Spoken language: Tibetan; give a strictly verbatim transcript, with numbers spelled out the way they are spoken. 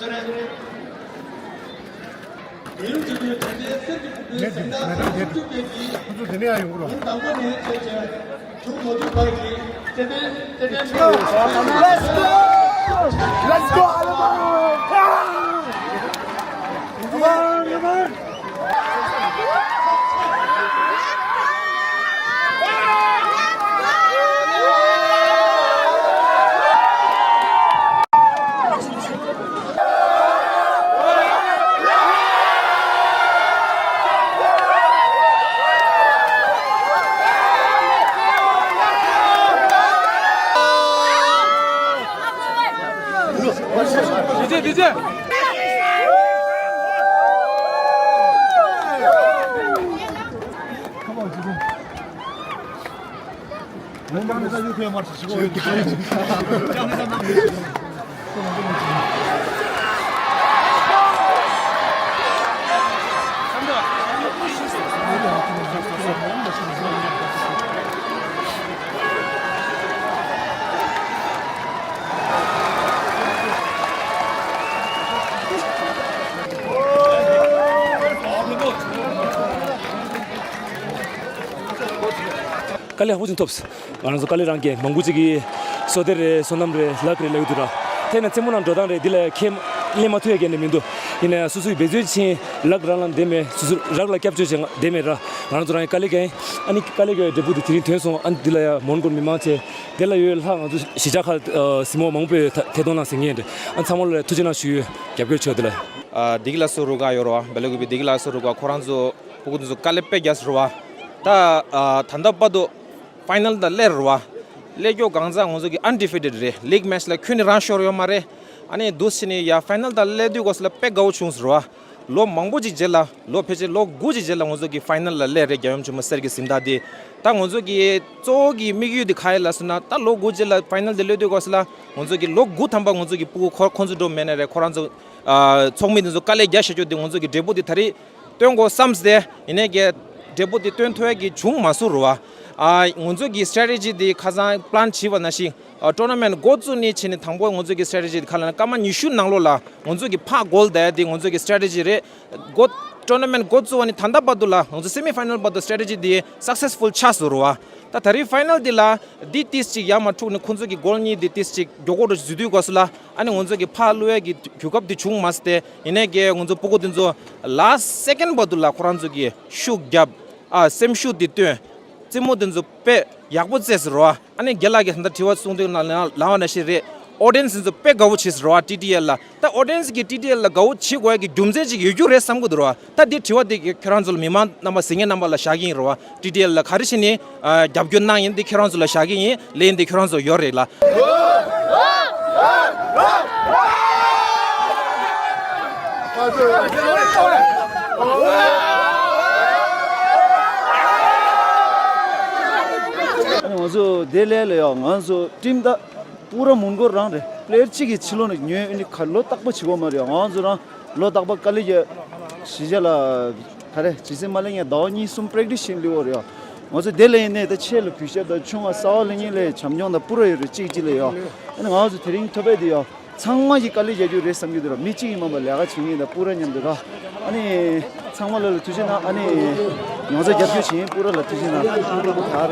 ངས་འདི་ངས་འདི་ཁོ་ཚོ་འདི་ནས་ཡང་ཡོང་གི་རེད། Let's go! Let's go, Alabama! Come on, come on! དཀའ་ལས་ཧ་པོ་ཅིག་ཐོབ། ང་རང་ཚོ་དཀའ་ལས་རང་གིས་མང་པོ་ཅིག་གིས་བསོད་བདེ་རེད། བསོད་ནམས་རེད། ལག་རེད་ལབ་ཀྱི་འདུག་ར། དེ་ནས་རྩེད་མོ་ནང་འགྲོ་སྟངས་རེད། འདི་ལ་ཁས་ལེན་མ་ཐུབ་ཡ་གལ་ནས་མི་འདུག་ཡིན་ན་ཡང་སོ་སོའི་འབད་རྩོལ་ཕྱིན། ལག་རང་ལ་འདེམས་མེད། སོ་སོ་རག་ལ་སྐྱབས་བཅོལ་བྱས་འདེམས་མེད་ར། ང་རང་ཚོ་རང་གི་དཀའ་ལས་ཀྱིས། ཨ་ནི་དཀའ་ལས་ཀྱི་འབྲས་བུ་དེ་དེ་རིང་ཐོན་སོང་། ཨ་ནི་འདི་ལ་ཡ་མོན་གྷོ་མི་མང་ཆེ། དེ་ལ་ཡོད་ལྷག་ང་ཚོ་གཞིས་ཆགས་ཁག་གཟིགས་མོ་མང་པོས་ཐད་གཏོང་གནང་ཟིན་ངེས་རེད། ཨ་ཚང་མ་ལ་ཐུགས་རྗེ་གནང་ཞུ་ཡོད། རྒྱབ་སྐྱོར་ཆེ་བ་དེ་ལ། ཨ་བདེ་སྐྱིད་ལགས་སུ་རུ་ཁག་ཡོད་རེད་བ། སྦེལ་ཀོབ་བདེ་སྐྱིད་ལགས་སུ་རུ་ཁག་ཁོ་རང་ཚོ་ཕྲུ་གུ་དེ་ཚོ་དཀའ་ལས་དཔེ་རྒྱག་སོང་རེད་བ། ད་ཨ་ད་ལྟ་བར་དུ་ཕའི་ནལ་དང་སླེབས་རེད་བ། སླེབས་མགྱོགས་གང་ཚ་ང་ཚོ་གི་ཨན་ཌི་ཕི་ཊེཌ་རེད། ལིག་མེ་ཆི་ལ་ཁྱོན་ནས་རང་ཤོར་ཡོད་མ་རེད། ཨ་ནི་འདུག་སེ་ནས་ཡ་ཕའི་ནལ་དང་སླེབས་དུས་སྐབས་སུ་ལ་དཔེ་དགའ་བོ་བྱུང་སོང་རེད་བ། ལོ་མང་པོ་ཅིག་རྗེས་ལ། ལོ་ཕལ་ཆེར་ལོ་དགུ་ཅིག་རྗེས་ལ་ང་ཚོ་གི་ཕའི་ནལ་ལ་སླེབས་རེད། རྒྱལ་ཡུམ་ཆེན་མོ་གསེར་གྱི་གཟེངས་རྟགས་དེ། ད་ང་ཚོ་གི་གཙོ་བོ་གི་དམིགས་ཡུལ་དེ་ག་རེ་ལབ་སོང་ན། ད་ལོ་དགུ་རྗེས་ལ་ཕའི་ནལ་དེ་སླེབས་དུས་སྐབས་སུ་ལ་ང་ཚོ་གི་ལོ་དགུ་ཐམ་པ་ང་ཚོ་གི་ཕྲུ་གུ་ཁོ་ཁོང་ཚོ་འགྲོ་མེད་ན་རེད། ཁོ་རང་ཚོ་ཨ་ཚོགས་མི་དེ་ཚོ་དཀའ་ལས་རྒྱག་བཞག་རྒྱུ་དེ་ང་ཚོ་གི་འབྲས་བུ་དེ་ད་རེས་སྟོན་དགོས་བསམ་སྟེ། ཡིན་ནའི་གི་འབྲས་བུ་དེ་སྟོན་ཐུབ་ཡ་གི་བྱུང་མ་སོང་རེད་བ། ཨ་ང་ཚོ་གི་སི་ཊེ་རེ་ཊི་ཇི་དེ་ཁ་སང་པི་ལན་བྱས་པ་ནང་བཞིན། ཨ་ཊོར་ན་མེན་ཊི་འགོ་བཙུགས་ནས་བྱས་ནས་དང་པོ་ང་ཚོ་གི་སི་ཊེ་རེ་ཊི་ཇི་དེ་ག་ལབ་ན་སྐར་མ་ཉི་ཤུ་ནང་ལོགས་ལ་ང་ཚོ་གི་ཕར་གོལ་བསྡད་ཡ་དེ་ང་ཚོ་གི་སི་ཊེ་རེ་ཊི་ཇི་རེད། འགོ་ཊོར་ན་མེན་ཊི་འགོ་བཙུགས་པ་ནས་ད་ལྟ་བར་དུ་ལ་ང་ཚོ་སེ་མི་ཕའི་ནལ་བར་དུ་སི་ཊེ་རེ་ཊི་ཇི་དེ་སག་སེ་སི་ཕུལ་ཆགས་སོང་རེད་བ། ད་ད་རེས་ཕའི་ནལ་དེ་ལ་འདི་ཏིས་ཅིག་ཡར་མར་འཁྲུག་ནས་ཁོང་ཚོ་གི་གོལ་གཉིས་དེ་ཏིས་ཅིག་མགྱོགས་པོ་འགྲོ་འཛུལ་དུས་སྐབས་སུ་ལ། ཨ་ནི་ང་ཚོ་གི་ཕར་བླུག་ཡ་གི་གོ་སྐབས་དེ་བྱུང་མ་སོང་སྟེ། ཡིན་ནའི་གི་ང་ཚོ་ཕྲུ་གུ་དེ་ཚོ་ལཱ་སི་ཊི་སེ་ཀེན་བར་དུ་ལ་ཁོ་རང་ཚོ་གི་ཤུགས་རྒྱབ། ཨ་སེམས་ཤུགས་དེ་བཏོན། རྩེད་མོ་དེ་ཚོ་དཔེ་ཡག་པོ་རྩེས་སོང་རེད་བ། ཨ་ནི་རྒན་ལགས་ཀྱིས་ད་ལྟ་དྲི་བ་གསུངས་དུས་ནང་ལ་ལབ་པ་ནང་བཞིན་རེད། ཨོ་ཌི་ཡེན་སི་དེ་ཚོ་དཔེ་དགའ་བོ་བྱས་སོང་རེད་བ། ཊི་ཌི་ཨེལ་ལ། ད་ཨོ་ཌི་ཡེན་སི་གིས་ཊི་ཌི་ཨེལ་ལ་དགའ་བོ་བྱེད་དགོས་ཡ་གི་རྒྱུ་མཚན་ཅིག་ཡོད་རྒྱུ་རེད་བསམ་གི་འདུག་རེད་བ། ད་འདི་དྲི་བ་འདི་ཁྱེད་རང་ཚོ་ལ་མི་མང་རྣམ་པ་གཟིགས་མཁན་རྣམ་པ་ལ་བཞག་གི་ཡིན་རེད་བ། ཊི་ཌི་ཨེལ་ལ་ག་རེ་བྱས་ནས་ཨ་རྒྱབ་སྐྱོར་གནང་ཡིན་འདི་ཁྱེད་རང་ཚོ་ལ་བཞག་གི་ཡིན། ལན་འདི་ཁྱེད་རང་ཚོ་ཡོད་རེད་ལ། ང་ཚོ་དེ་ལས་ལ་ཡང་ང་ཚོ་ཊིམ་ད། པུ་ར་མོན་གྷོ་རང་རེད། པི་ལེ་ཡར་གཅིག་གིས་ཕྱི་ལོགས་ནས་ཉོས་ཨ་ནི་ག་ལོ་རྟག་པ་བྱེད་དགོས་མ་རེད། ང་ཚོ་རང་ལོ་རྟག་པ་དཀའ་ལས་རྒྱག་གཞིས་ཆགས་ལ་ག་རེ་ཇི་སྲིད་མ་སླེབས་ངས་ཟླ་བ་གཉིས་གསུམ་པི་རེག་ཊི་སི་བྱེད་ལུས་པ་རེད། ང་ཚོ་དེ་ལ་ཡིན་ནའི་ད་ཆེ་ལ་གུས་ཞབས་དང་ཆུང་བ་གསར་པ་སླེབས་མཁན་ལ་བྱམས་སྐྱོང་དང་པུ་ར་ཡོད་རེད། གཅིག་གཅིག་ལ་ཡོད། ཨ་ནི་ང་ཚོ་དེ་རིང་ཐོབ་པ་དེ་ཡོད། ཚང་མ་གིས་དཀའ་ལས་རྒྱག་རྒྱུ་རེད་བསམ་གྱི་འདུག་ར། མི་གཅིག་ཡིན་མིན་པ་ལས་ཀ་བྱེད་མཁན་དང་པུ་ར་མཉམ་དུ་ར། ཨ་ནི་ཚང་མ་ལ་ལ་ཐུགས་རྗེ་གནང་། ཨ་ནི་ཡོངས་རྫོགས་རྒྱབ་སྐྱོར་བྱེད་མཁན་པུ་ར་ལ་ཐུགས་རྗེ་གནང་། ད་ར།